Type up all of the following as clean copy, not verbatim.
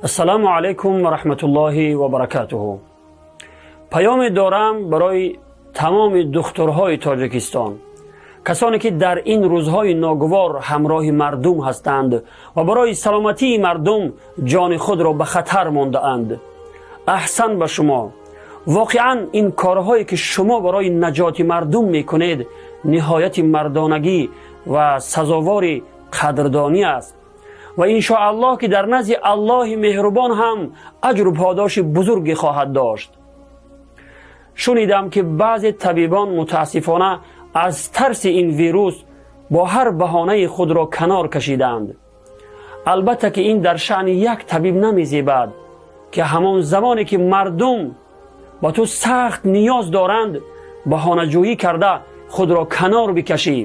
Ассалому алайкум ва раҳматуллоҳи ва баракатуҳу. Паёме дорам барои тамоми духтурҳои Тоҷикистон, касоне ки дар ин рӯзҳои ногувор ҳамроҳи мардум ҳастанд ва барои саломатии мардум ҷони худро ба хатар мондаанд. Аҳсан ба шумо! Воқеан, ин корҳое ки шумо барои наҷоти мардум мекунед, ниҳояти мардонагӣ ва сазовори қадрдонӣ аст ва иншоаллоҳ, ки дар назди Аллоҳи меҳрубон ҳам аҷру подоши бузурге хоҳад дошт. Шунидам, ки баъзе табибон мутаассифона аз тарси ин вирус бо ҳар баҳонаи худро канор кашиданд. Албатта, ки ин дар шаъни як табиб намезебад, ки ҳамон замоне ки мардум ба ту сахт ниёз доранд, баҳонаҷӯӣ карда худро канор бикашӣ.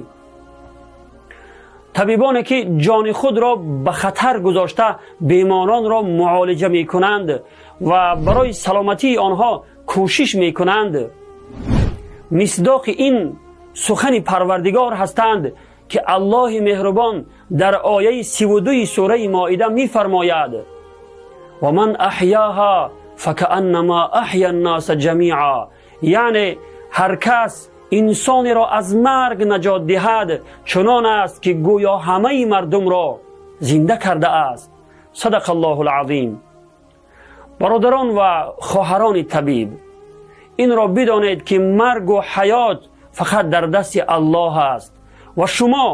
Табибоне ки ҷони худро ба хатар гузошта беморонро муолиҷа мекунанд ва барои саломатии онҳо кӯшиш мекунанд, мисдоқи ин сухани Парвардигор ҳастанд, ки Аллоҳи меҳрубон дар ояи 32-и сураи Моида мефармояд: «ومن أحياها فكأنما أحيا الناس جميعا». Яъне ҳар кас инсонеро аз марг наҷот диҳад, чунон аст, ки гӯё ҳамаи мардумро зинда кардааст. صدق الله العظيم. Бародарон ва хоҳарони табиб, инро бидонед, ки маргу ҳаёт фақат дар дасти Аллоҳ аст ва шумо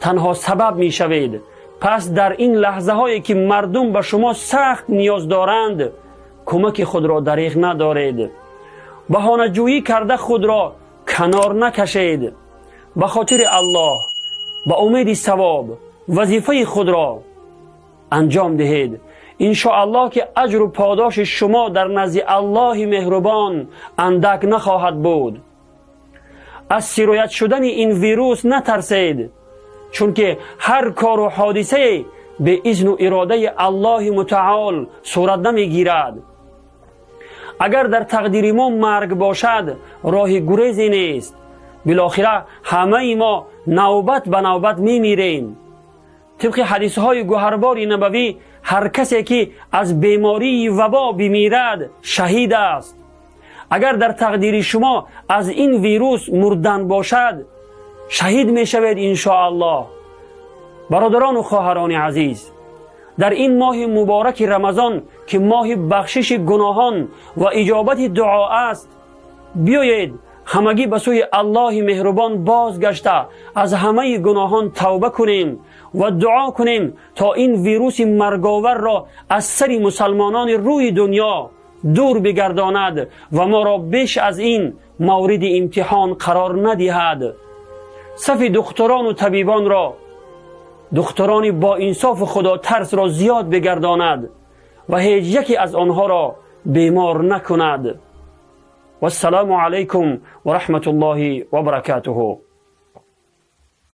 танҳо сабаб мешавед. Пас дар ин лаҳзаҳое ки мардум ба шумо сахт ниёз доранд, кӯмаки худро дареғ надоред, баҳонаҷӯӣ карда худро канор накашед. Ба хотири Аллоҳ, ба умеди савоб вазифаи худро анҷом диҳед. Иншоаллоҳ, ки аҷру подоши шумо дар назди Аллоҳи меҳрубон андак нахоҳад буд. Аз сироят шудани ин вирус натарсед, чунки ҳар кору ҳодисае бе изну иродаи Аллоҳи мутаол сурат намегирад. Агар дар тақдири мо марг бошад, роҳи гурезе нест. Билохира ҳамаи мо навбат ба навбат мемирем. Тибқи ҳадисҳои гӯҳарбори набавӣ, ҳар касе ки аз бемории вабо бимирад, шаҳид аст. Агар дар тақдири шумо аз ин вирус мурдан бошад, шаҳид мешавед, иншоаллоҳ. Бародарону хоҳарони азиз, дар ин моҳи мубораки Рамазон, ки моҳи бахшиши гуноҳон ва иҷобати дуо аст, биёед ҳамагӣ ба сӯи Аллоҳи меҳрубон бозгашта, аз ҳамаи гуноҳон тавба кунем ва дуо кунем, то ин вируси марговарро аз сари мусалмонони рӯи дунё дур бигардонад ва моро беш аз ин мавриди имтиҳон қарор надиҳад. Сафи духтурону табибонро, духтурони боинсофу худотарсро зиёд бигардонад ва ҳеҷ яке аз онҳоро бемор накунад. Вассалому алайкум ва раҳматуллоҳи ва баракатуҳу.